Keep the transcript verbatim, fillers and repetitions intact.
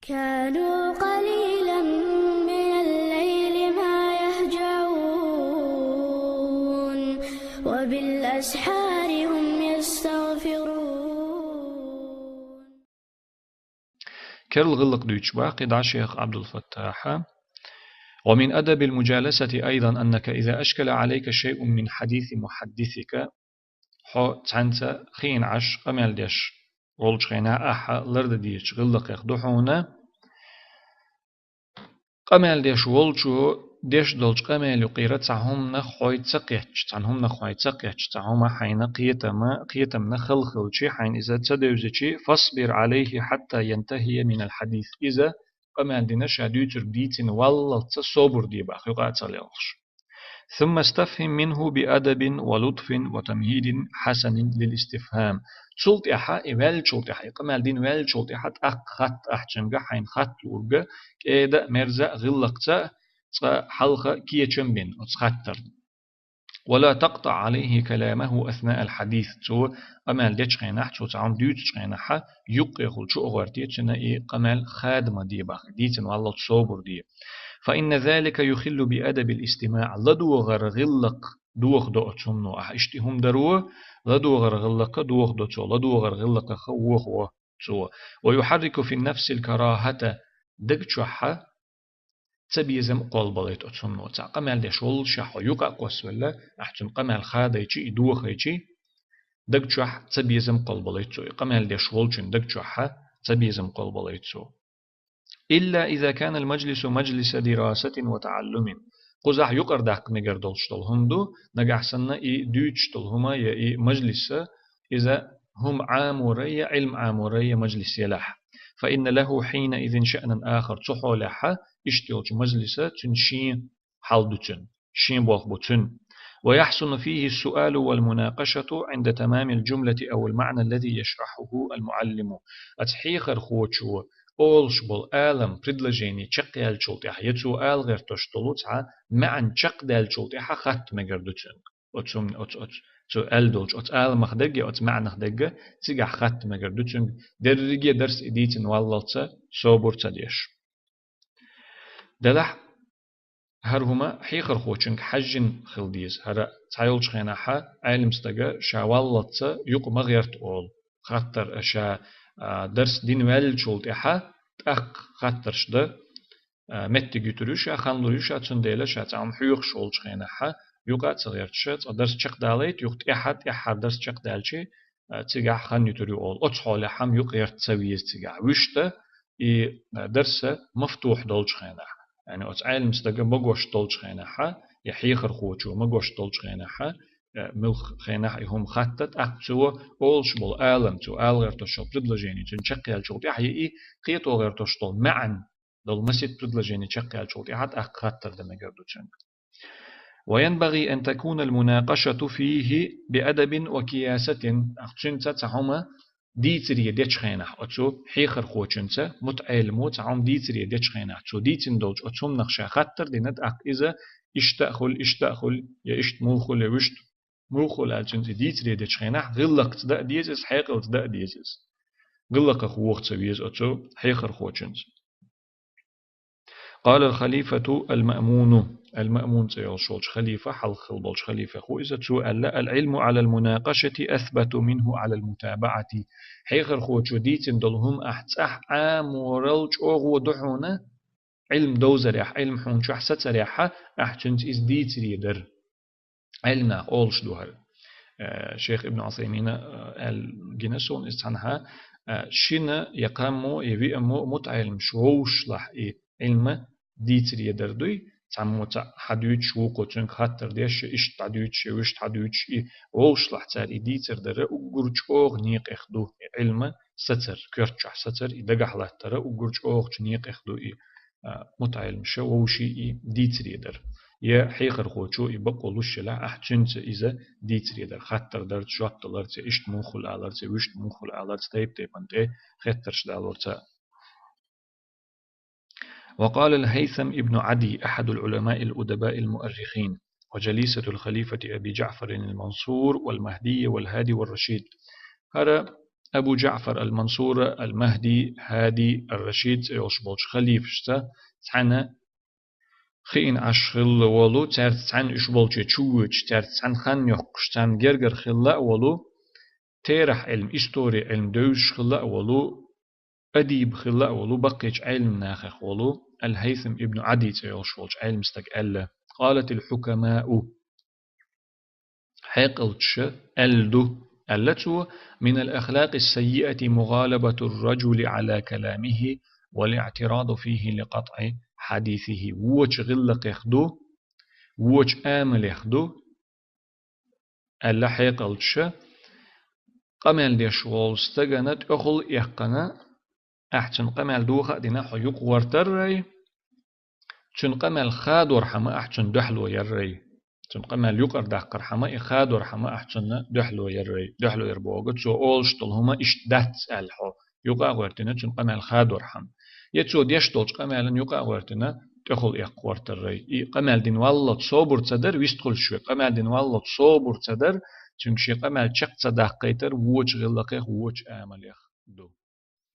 كانوا قليلا من الليل ما يهجعون وبالأسحار هم يستغفرون. Керла гӀиллакх дуьйцуш баьхкина шейх Ӏабдул-Фаттахьа: ومن أدب المجالسة أيضا أنك إذا أشكل عليك شيء من حديث محدثك, хьо цхьаьнца хиъна Ӏаш къамел деш волчу хенахь ахьа лардан дезачу гӀиллакхех ду хьуна, къамел деш волчо деш долчу къамел юкъера цхьа хӀуманах хьой ца кхетча, цхьана хӀуманах хьой ца кхетча, цхьа хӀума хьайна кхетама, кхетамна хала хилча, хьайна иза ца девзича, فاصبر عليه حتى ينتهي من الحديث. Иза къамел дина ша дуьйцург дийцина валлалц собар де боху, юкъа а ца лелхаш. ثم استفهم منه بأدب ولطف وتمهيد حسن للاستفهام. Цул тӀаьхьа, и ваьллачул тӀаьхьа, и къамел дина ваьллачул тӀаьхьа тӀаккха хатта ахь цуьнга хьайна хатта луург, кӀеда а, мерза а, гӀиллакхца а, цкъа хьалха кечам бина оцу хаттарна. ولا تقطع عليه كلامه أثناء الحديث. Цо къамел дечу хенахь, цо цхьа хӀума дуьйцучу хенахь, юккъехула чу а гӀорте, цуьнан и къамел хада ма де боху, дийцина валлалц собар де. فإن ذلك يخل بأدب الاستماع. ЛадогӀар гӀиллакх дохадо оцу хӀумано. Ахьа иштта и хӀума даро, ладогӀар гӀиллакха дохадо цо, ладогӀар гӀиллакхаха вохаво цо. ويحرك في النفس الكراهة. Даг чохь цабезам а кхоллабалийта оцу хӀумано. Цхьа къамел деш воллушехь хьо юкъа а кхоссавелла, ахьа цуьнан къамел хадайчи, и дохайчи, даг чохь цабезам а кхоллабалийта цо. И къамел деш волчун даг чохь цабезам а кхоллабалийта цо. إلا إذا كان المجلس مجلس دراسة وتعلم. Кхузахь юкъара даккха мегар долуш долу хӀума ду, нагахь санна и дуьйцуш долу хӀума я и мажлиса, иза хӀума Ӏаморан я Ӏилма Ӏаморан я мажлис елахь. فإن له حينئذ شأنا آخر. Цу хьолехь, иштта йолчу мажлиса цуьнан шен хьал ду цуьнан, шен болх бу цуьнан. ويحسن فيه السؤال والمناقشة عند تمام الجملة أو المعنى الذي يشرحه المعلم. Оцу хьехархочо олуш болу алам, предложени чекхъяьллачул тӀаьхьа, я цо ала гӀерташ долу цхьа маьӀна чекхдаьллачул тӀаьхьа хатта мегар ду цуьнга. Оцу хӀуман-, оцу, оцу, цо аьлла долчу оцу аламах дерг а, оцу маьӀнах дерг а цигахь хатта мегар ду цуьнга, дерриге а дарс и дийцина валлалц собар ца деш. Делахь хӀара хӀума хьехархочуьнга хьаьжжина хила деза. ХӀара цхьайолчу хенахь Ӏелам стага ша валлалц юкъа ма гӀерта олу. Хаттар а ша, а, дарс дина ваьллачул тӀаьхьа тӀаккха хаттарш дан, а, меттиг юьтур ю ша, хан лур ю ша, цундела ша цхьа хӀума хьоьхуш волчу хенахь юкъа а ца гӀерташ, цкъа дарс чекхдалийта, юха тӀаьхьа, тӀаьххьара дарс чекхдаьлчи, а, цигахь хан юьтур ю олу. Оцу хьолехь хӀума юкъа гӀерта ца веза цигахь. Вуьшта и, а, дарса мафтухь долчу хенахь, яъни оцу Ӏелам стага магош долчу хенахь, я хьехархочо магош долчу хенахь, а, муьлхха хенахь и хӀума хатта, тӀаккха цо олуш болу алам, цо ала гӀерташ йолу предложени цуьнан чекхъяьллачул тӀаьхьа, я и кхето гӀерташ долу маьӀна долу масийтта предложени чекхъяьллачул тӀаьхьа тӀаккха хаттар дан мегар ду цуьнга. وينبغي أن تكون المناقشة فيه بأدب وكياسة. Ахь цуьнца цхьа хӀума дийцаре дечу хенахь, оцу хьехархочуьнца, мутаӀелимо цхьа хӀума дийцаре дечу хенахь, цо дийцина долчу оцу хӀуманах ша хаттар дина, тӀаккха иза иштта а хуьлу, иштта а хуьлу, я иштта муха хуьлу, я вуьшта муха хуьлу аьлла, цуьнца и дийцаре дечу хенахь, гӀиллакхца дан а деза иза, хьекъалца дан а деза иза. ГӀиллакхах воха ца веза оцу хьехархочуьнца. قال الخليفة المأمون, Ал-Маъмун цӀе йолуш волчу халифа, хьалха хилла болчу халифех ву иза, цо аьлла: العلم على المناقشة أثبت منه على المتابعة. Хьехархочо дийцина долу хӀума ахь цӀахь Ӏаморал чӀогӀа ду хьуна, Ӏилма довзарехь, Ӏилма хьуна чохь сацарехь, ахь цуьнца иза дийцаре дар. Ӏелам наха олуш ду хӀара. Э, шейх Ибн Ӏусаймина, э, аьлла гина суна иза цхьанхьа, э, шина я кхаммо, я виъаммо мутаӀелимаш вовшашлахь и Ӏилма дийцаре дар дуй, цхьаммо цхьаъ хьадуьйцуш, вукхо цуьнга хаттар деш, я иштта хьадуьйцуш, я вуьшта хьадуьйцуш, и вовшашлахь цара и дийцар дара уггар чӀогӀа некъех ду, и Ӏилма сацар, коьрта чохь сацар, и дагахь латтара уггар чӀогӀачу некъех ду и, а, мутаӀелимаша вовшийн и дийцаре дар. Я хьехархочо и бакъо луш елахь, ахь цуьнца иза дийцаре дар, хаттар дарца, жоп даларца, иштта муха хуьлу аларца, вуьшта муха хуьлу аларца, тайп-тайпана тӀе хеттарш далорца. وقال الهيثم ابن عدي، أحد العلماء الأدباء المؤرخين، وجليسة الخليفة أبي جعفر المنصور والمهدي والهادي والرشيد. ХӀара Абу ДжаӀфар ал-Мансура ал-Махди, Хади, ар-Рашид цӀи йолуш болчу халифашца цхьаьна хиъна Ӏаш хилла волу, цаьрца цхьаьна уьш болче чувоьдуш, цаьрца цхьаьна хан йоккхуш, царна гергара хилла а волу, терахь Ӏилма, истори Ӏилма девзаш хилла а волу, адиб хилла а волу, баккхийчу Ӏелам нахах волу, Ал-Хайтам ибн Ӏади цӀе йолуш волчу Ӏелам стага аьлла: «Къалатил хьукамау», хьекъалчаша аьлла ду, аьлла цо: «Минал ахлакъис саййиати мугъалабатур ражули ала каламихи вал иътираду фихи ли къатӀи хьадисихи». Вочу гӀиллакхех ду, вочу амалех ду, аьлла хьекъалчаша, къамел деш волу стагана тӀехула эккхана, ахь цуьнан къамел доха а дина, хьо юкъа гӀортаррай, цуьнан къамел хадорхьама ахь цунна дуьхьало яррай. Цуьнан къамел юкъара даккхархьама, и хадорхьама ахь цунна дуьхьало яррай. Дуьхьало яр бохург, цо олуш долу хӀума иштта дац аьлла хьо юкъа а гӀоьртина, цуьнан къамел хадорхьама. Я цо деш долчу къамелан юкъа а гӀоьртина, тӀехула эккха гӀортаррай. И къамел дина валлалц собар ца дара, вистхуьлуш верг къамел дина валлалц собар ца дара, цуьнга шен къамел чекх ца даккхайтар вочу гӀиллакхех, вочу амалех ду.